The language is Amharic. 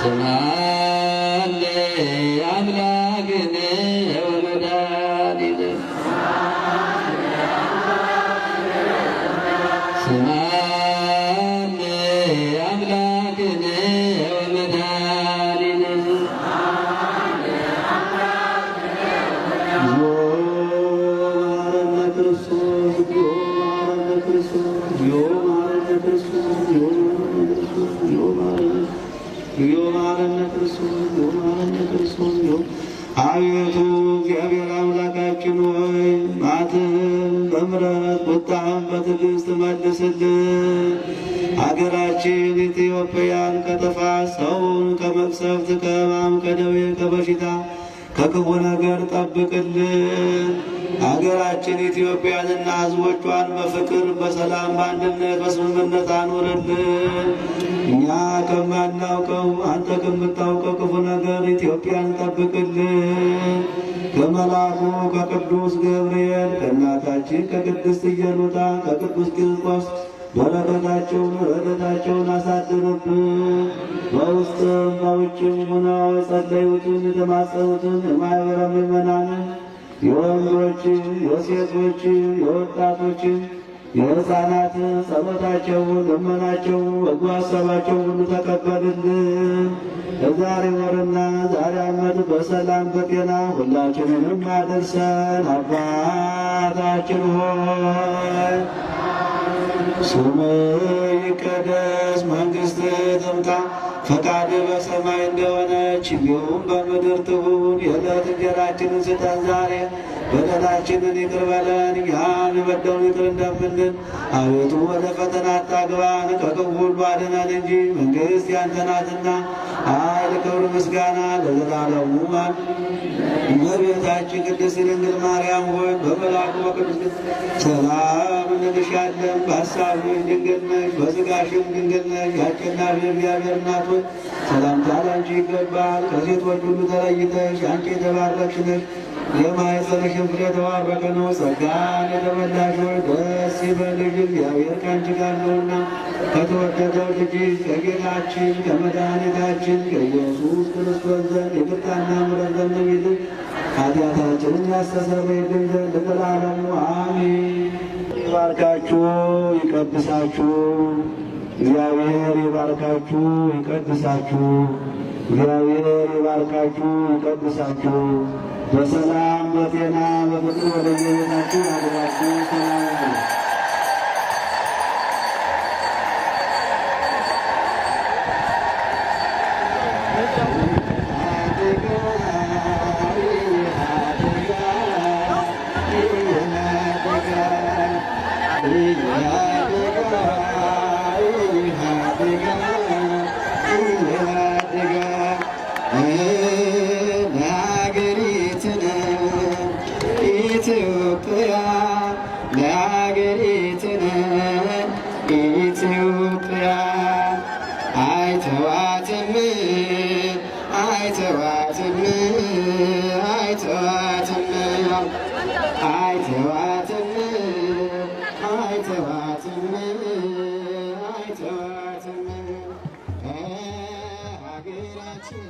ስምዐነ አምላክነ ወመድኃኒነ፣ ስምዐነ አምላክነ ወመድኃኒነ። እግዚኦ መሐረነ ክርስቶስ፣ እግዚኦ መሐረነ ክርስቶስ፣ እግዚኦ መሐረነ ክርስቶስ፣ እግዚኦ መሐረነ ክርስቶስ፣ እግዚኦ መሐረነ፣ እግዚኦ መሐረነ ክርስቶስ፣ እግዚኦ መሐረነ ክርስቶስ፣ እግዚኦ። አቤቱ እግዚአብሔር አምላካችን ሆይ፣ መዓትህን በምሕረት ቁጣህን በትዕግስት መልስልን። ሀገራችን ኢትዮጵያን ከጥፋት፣ ሰውን ከመቅሰፍት፣ ከሕማም፣ ከደዌ፣ ከበሽታ፣ ከክፉ ነገር ጠብቅልን። ሀገራችን ኢትዮጵያንና ሕዝቦቿን በፍቅር፣ በሰላም፣ በአንድነት፣ በስምምነት አኑርልን። እኛ ከማናውቀው አንተ ከምታውቀው ክፉ ነገር ኢትዮጵያን ጠብቅልን። ከመልአኩ ከቅዱስ ገብርኤል፣ ከእናታችን ከቅድስት ኢየሉጣ፣ ከቅዱስ ቂርቆስ በረከታቸውን ረድኤታቸውን አሳድርብን። በውስጥም በውጭም ሆነው የጸለዩትን የተማጸኑትን የማኅበረ ምዕመናንን፣ የወንዶችን፣ የሴቶችን፣ የወጣቶችን፣ የሕፃናትን ጸሎታቸውን፣ ልመናቸውን፣ በጎ ሀሳባቸውን ሁሉ ተቀበልልን። ለዛሬ ወርና ዛሬ ዓመት በሰላም በጤና ሁላችንንም አድርሰን። አባታችን ሆይ፣ ስምህ ይቀደስ፣ መንግሥትህ ትምጣ፣ ፈቃድህ በሰማይ እንደሆነች እንዲሁም በምድር ትሁን። የዕለት እንጀራችንን ስጠን ዛሬ፣ በደላችንን ይቅር በለን እኛም የበደሉንን ይቅር እንደምንል። አቤቱ ወደ ፈተና አታግባን፣ ከክፉ ሁሉ አድነን እንጂ መንግሥት ያንተ ናትና፣ ኃይል፣ ክብር፣ ምስጋና ለዘላለሙ አሜን። እመቤታችን ቅድስት ድንግል ማርያም ሆይ፣ በመልአኩ በቅዱስ ሰላም እንልሻለን። በሐሳብሽ ድንግል ነሽ፣ በሥጋሽም ድንግል ነሽ። የአሸናፊ እግዚአብሔር እናት ሆይ፣ ሰላምታ ላንቺ ይገባል። ከሴቶች ሁሉ ተለይተሽ አንቺ የተባረክሽ ነሽ፣ የማኅፀንሽም ፍሬ የተባረከ ነው። ጸጋን የተመላሽ ሆይ፣ ደስ ይበልሽ፣ እግዚአብሔር ከአንቺ ጋር ነውና፣ ከተወደደው ልጅሽ ከጌታችን ከመድኃኒታችን ከኢየሱስ ክርስቶስ ዘንድ ይቅርታና ምሕረት ለምኝልን፣ ኃጢአታችንን ያስተሰርይልን ዘንድ ለዘላለሙ አሜን። ይባርካችሁ ይቀድሳችሁ። እግዚአብሔር ይባርካችሁ ይቀድሳችሁ። እግዚአብሔር ይባርካችሁ ይቀድሳችሁ። በሰላም፣ በጤና፣ በፍቅር ወደ የቤታችሁ ያግባችሁ። ሰላም ሁኑ። ለሀገሪትነ ኢትዮጵያ፣ ለሀገሪትነ ኢትዮጵያ፣ አይተዋትም፣ አይተዋትም፣ አይተዋትም፣ አይተዋትም፣ አይተዋትም፣ አይተዋትም ሀገራችን።